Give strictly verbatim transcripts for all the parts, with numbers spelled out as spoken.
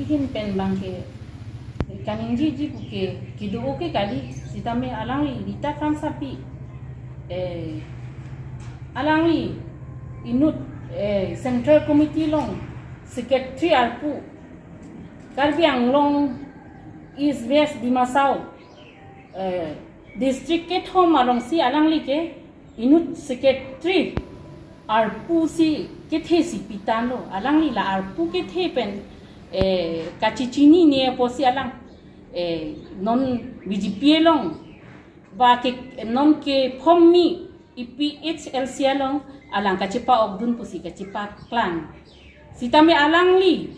Hin pen bangke kaningjeji puke kedo-o ke kali, sitame alangli Rita Kramsapi, eh, alangli inut, eh, Central Committee along Secretary arpu, Karbi Anglong East West Dima Hasao, eh, district kethom alongsi alangli ke inut Secretary arpu si kethe si pitanglo. Alangli la arpu kethe pen, eh, kachechinine apotsi alang, eh, non B J P along ba ke non ke form mi A P H L C along alang kachepa-okdun pusi kachepaklang. Sitame alangli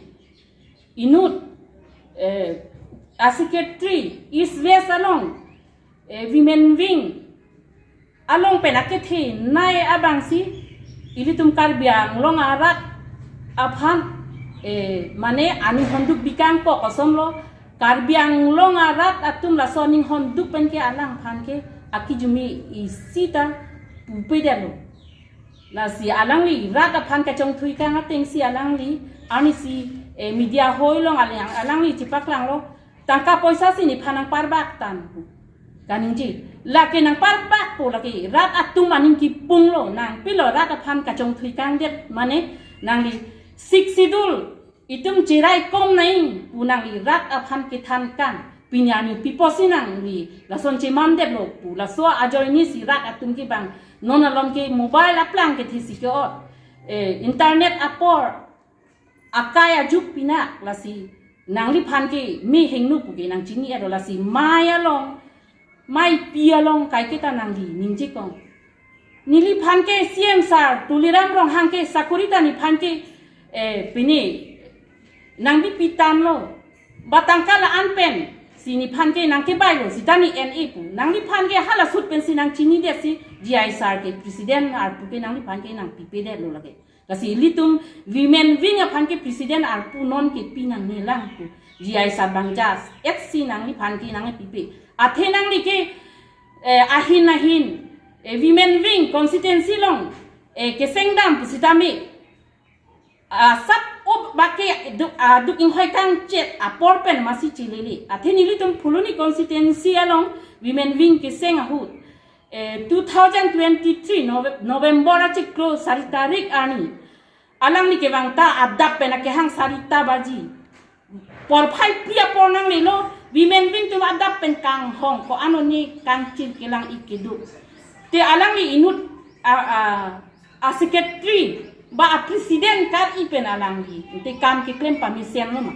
inut, eh, a Secretary East West along, eh, Women Wing along pen akethenei abangsi ilitum Karbi Anglong arat aphan, eh, mane aning honduk bikang kok asonlo. Karbi Anglong arat atum laso aning honduk pen ke alangphan ke akijumi isi ta pupedetlo. Lasi alangli rat aphan kachongthuikang atengsi alangli, arnisi, eh, media hoi along alang, alangli chepaklanglo, tangka poisa si nephan nangparbak tang pu kaningje. Lake nangparbakpo, lake rat atum aning kipunglo, nangpilo rat aphan kachongthuikangdet, mane nangli Sixth Schedule itum cheraikom nang pu nangli rat aphan kethankang. Pini arni pi apotsi nangli lason chemandetlo pu laso ajoinesi rat atum ke bang non along ke mobile aplang kethesi ke-ot, eh, internet apor akai ajuk pinak, lasi nangliphan ke me hingno puke nangchini-etlo, lasi mei along, meipi along kaiketa nangli ningjekong. Neliphan ke C M sir Tuliram Ronghang ke sakori ta nephan ke, eh, pini nangbipi tanglo. Ba tangka la-an pensi nephan ke nangkebailo, sita ne-en-e pu. Nangliphan ke hala ahut pensi nangchinidetsi G I sir ke president arpu ke nangliphan ke nangpipedetlo lake. Lasi ilitum Women Wing aphan ke president arpu non ke pi nangnelang pu. G I sir bang jas etsi nangliphan ke nangpipe. Athe nangli ke, eh, ahin ahin, eh, Women Wing constituency along, eh, kesengdam pusitame, ah, sap up bake duk, ah, duk inghoikang chet apor pen masi chelele. Athe nelitum Phuloni constituency along Women Wing keseng ahut, eh, two thousand twenty-three Nove-, November achiklo sari tarik arni alangli kevang ta adap pen akehang sari ta baji porphai pi apor nanglelo, Women Wing atum adap pen kanghong ko-an oni kangchir kelang-ik kedo. Te alangli inut a, a, a secretary ba a president kar-i pen alangli te kam keklem pamesenlo ma.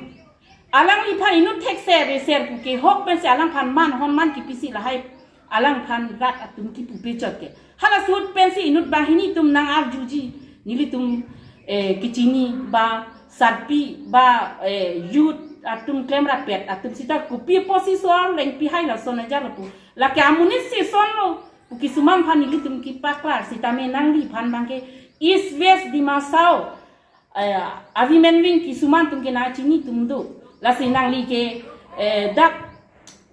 Alangliphan inut thekser reser pu kehok pensi alangphan man hon man kipisi lahai alangphan rat atum kipupe chot ke. Hala ahut pensi inut banghini atum nang-arjuji, nelitum, eh, kechini ba sarpi ba, eh, youth atum klemrapet atum sita kopi apotsi so-ar lengpi hai lason ajat lapu. Lake amonit si sonlo pu kisuman aphan nelitum kepaklar, sitame nangliphan bangke East West Dima Hasao, eh, a Women Wing kisuman atum ke nangchini atum do. Lasi nangli ke, eh, dak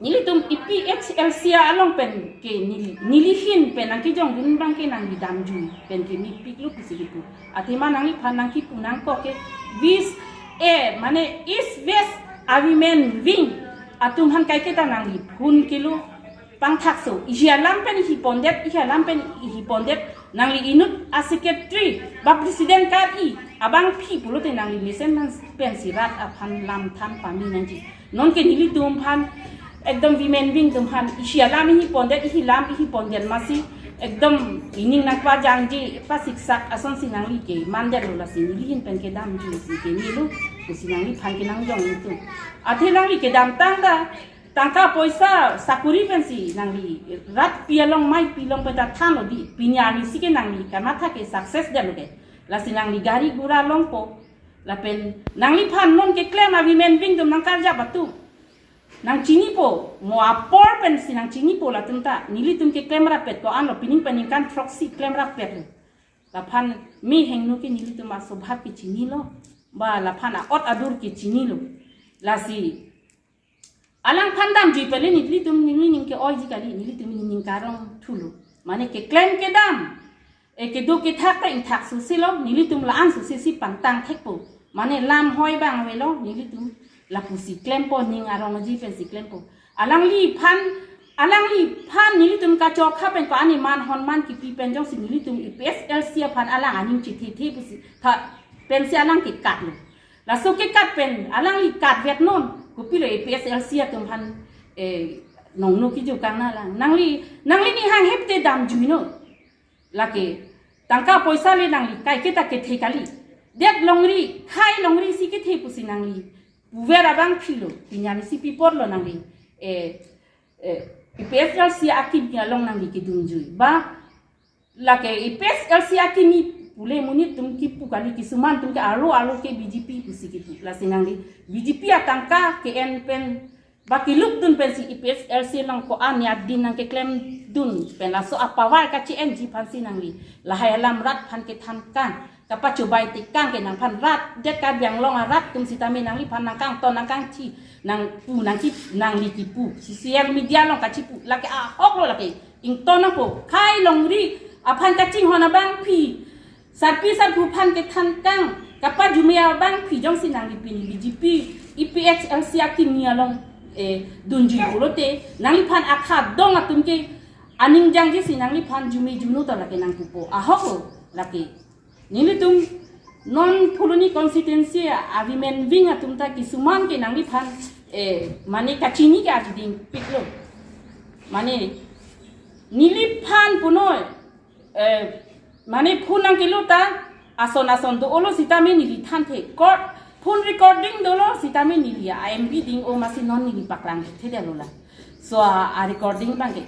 nelitum A P H L C along pen ke neli, neli hin pen nangkejongdun bangke nangli damjui pen ke mepiklo pusi kipu. Athema nangliphan nangkipu nangkok ke vis, eh, mane East West a Women Wing atum aphan kaiketa nangli phun kelo pangthakso, ihi alam pen ihi pondet, ihi alam pen ihi pondet, nangli inut a secretary ba president kar-i abangpi pulote nangli mesen nang pensi rat aphan lam than pame nangji. Non ke nelitum aphan ekdom Women Wing atum aphan ihi alam ihi pondet, ihi lam ihi pondet masi ekdom ining nangpajangji pasiksak asonsi nangli ke mandetlo, lasi neli hin pen kedamji si ke nelo, pusi nangliphan ke nangjong itu. Athe nangli kedamtang ta tangka poisa sakori pensi nangli rat pi along meipi along pen ta thanlo di, pini arnisi ke nangli kamatha ke success detlo ke. Lasi nangli gari gura longpo, lapen nangliphan non keklem a Women Wing atum nangkarjap atum nangchinipo, mo apor pensi nangchinipo latum ta, nelitum ke klemrapet ko-anlo, pining pen ningkan throksi klemrapetlo. Laphan me hingno ke nelitum aswabhav ke chinilo, ba laphan a-ot adur ke chinilo. Lasi alangphan damjui pele nelitum neli ning ke-oiji kali, nelitum nening karong thulo. Mane keklem kedam, eh, kedo kethak ta ingthak sosilo, nelitum la-an sosi si pangtang thekpo. Mane lam hoi bang avelo, nelitum Lapusi klempo, ning arongji pensi klempo. Alangliphan, alangliphan nelitum kachokha pen ko-an aman honman kipi pen jongsi nelitum APHLC aphan alang aning chithethe pusi tha pensi alang kekat lo. Laso kekat pen alangli katvet non, kopilo APHLC atum aphan, eh, nongno kejokang na lang. Nangli, nangli ning hanghe pute damjui non. Lake, tangka poisa le nangli kaiketa kethe kali. Det longri, khai longri si kethe pusi nangli puver abangpi lo, pini arni si pi apotlo nangli, eh, eh, APHLC akimi along nangli kedunjui. Ba, lake APHLC akimi pule monit atum kipu kali, kisuman atum ke aro aro ke BJP pusi kipu. Lasi nangli BJP atangka ke-en pen ba keluk dun pensi APHLC along ko-an adin nangkeklem dun pen laso apower kachi-enji aphansi nangli lahai alam rat aphan kethan kang, kapachobai tekang ke nangphan rat, det Karbi Anglong arat atum sitame nangliphan nangkangton nangkangthi, nangpu nangki, nangli kipu. Social media along kachipu, lake ahok lo lake. Ington nangpo, khai longri aphan kachinghon abangpi, sarpi sarpo aphan kethan kang, kapajume abangpi jongsi nangli pini BJP, APHLC akimi along, eh, dunjui pulote, nangliphan akhadong atum ke aning jangjisi nangliphan jume juno ta lake nangpupo. Ahok lo lake. Nelitum non Phuloni constituency a women wing atum ta kisuman ke nangliphan, eh, mane kachini ke aji dingpik lo. Mane neliphan punoi, eh, mane phone nangkelo ta ason ason do-olo sitame neli thanthe. Court phone recording dolo sitame neli a-MP ding-o masi non neli paklang thedetlo la. So a, a recording abang ke